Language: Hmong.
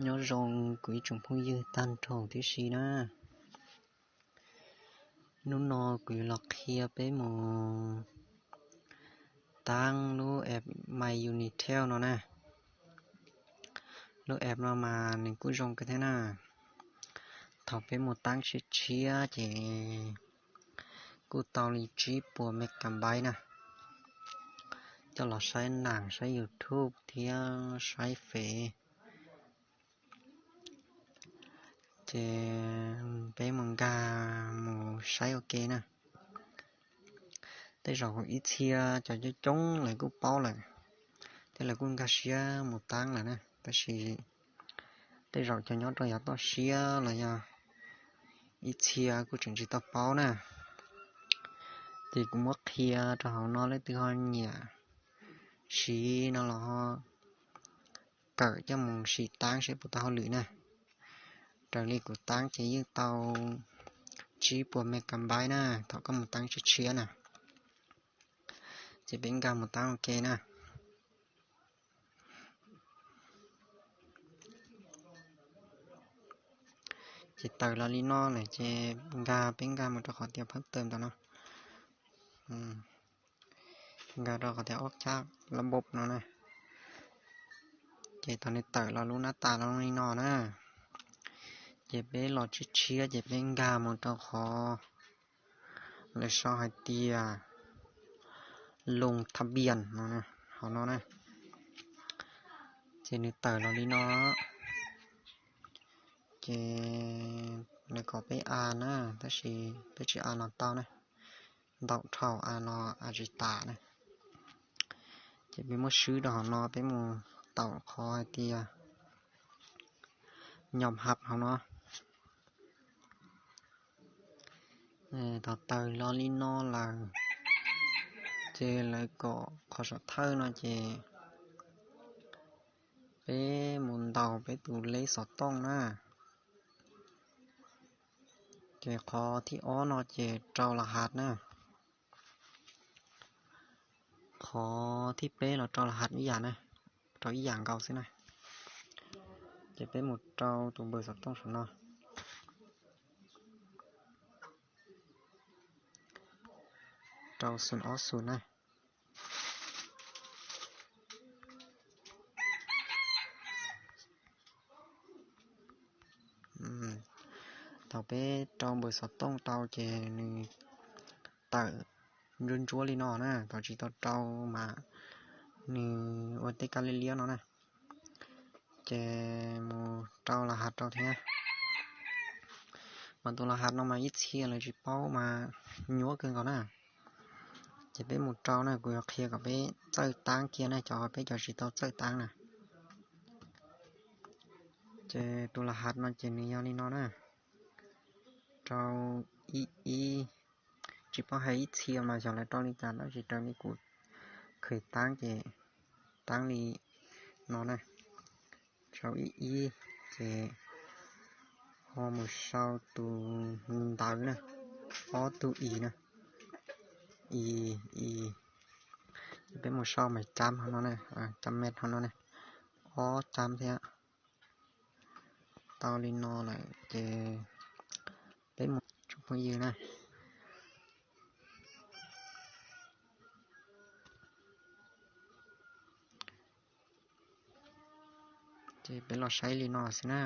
Nyob zoo kuv ib tsoom phooj ywg tag nrho tib si na. Hnub no kuv yuav los qhia peb mus taab lub app My Unitel no na. Lub app no mas nws kuj zoo kawg thiab na. Thaum peb mus taab tshiab tshiab ces kuj tau li tsib puas megabyte na, coj los saib nas, saib YouTube thiab saib fev. Ces peb mus nkag mus saib ua ke na. Tej zaum ib txhia cov coob coob lawv kuj paub lawm, thiab lawv kuj nkag siab mus taab lawm na, tab sis tej zaum cov nyob rau yav toj siab los yog ib txhia kuj tseem tsis tau paub na. Ces kuv muab qhia rau hauv no, leej twg ho nyiam siv no los ho kawm coj mus sim taab seb puas tau hauj lwm na. Raws li kuv taab ces yeej tau tsib puas megabyte na, thaum koj mus taab tshiab tshiab na. Ces peb nkag mus taab ua ke na. Ces tawm los li no lawm ces nkag, peb nkag mus rau qhov tias phab tawm ntawm no, nkag rau qhov tias ob caj lab npob no na. Ces thaum nws tawm los lub nab tas los li no na, ces peb los tshiab tshiab ces peb nkag mus rau qhov lawv sau hais tias loo thab bias no, hauv no na. Ces nws tawm los li no, ces lawv kom peb a na, tab sis peb tsis a los tau na, ntaus dhau a los a tsis tas na. Ces peb muab swb rau hauv no, peb mus taum qhov hais tias nyob hab hauv no. Thaum tawm los li no lawm, ces lawv kom qhov saum thawj no ces peb mus ntaus peb tus leb xov tooj na. Ces qhov thib ob no ces rau las has na. Qhov thib peb los rau las has ib yam na, rau ib yam nkaus xwb na. Ces peb mus rau tus npawb xov tooj saum no, rau xum ob xum na. Thaum peb rau npawb xov tooj tau ces nws tawm ntsuab ntsuab li no na, thaum tsis tau rau mas nws ua tej kab liab liab no na. Ces mus rau las has rau thiab. Mas tus las has no mas ib txhia lawv tsis paub mas nyuaj kawg nkaus na. Ces peb mus rau na, kuv yuav qhia kom peb txawj taab kiag na, cov peb cov tsis tau txawj taab na. Ces tus las has no ces nws yog li no na, rau ib ib, tsis paub hais ib txhia mas xyov lawv rau li cas tab sis raws li kuv kheev taab ces taab li no na, rau ib ib, ces ho mus sau tus ntawv na, ob tug i na, i, i, ces peb mus sau mas cam hauv no na, cam met hauv no na, ob cam thiab. Tau li no lawm ces peb mus tsoom phooj ywg na. Ces peb los saib li no xwb na.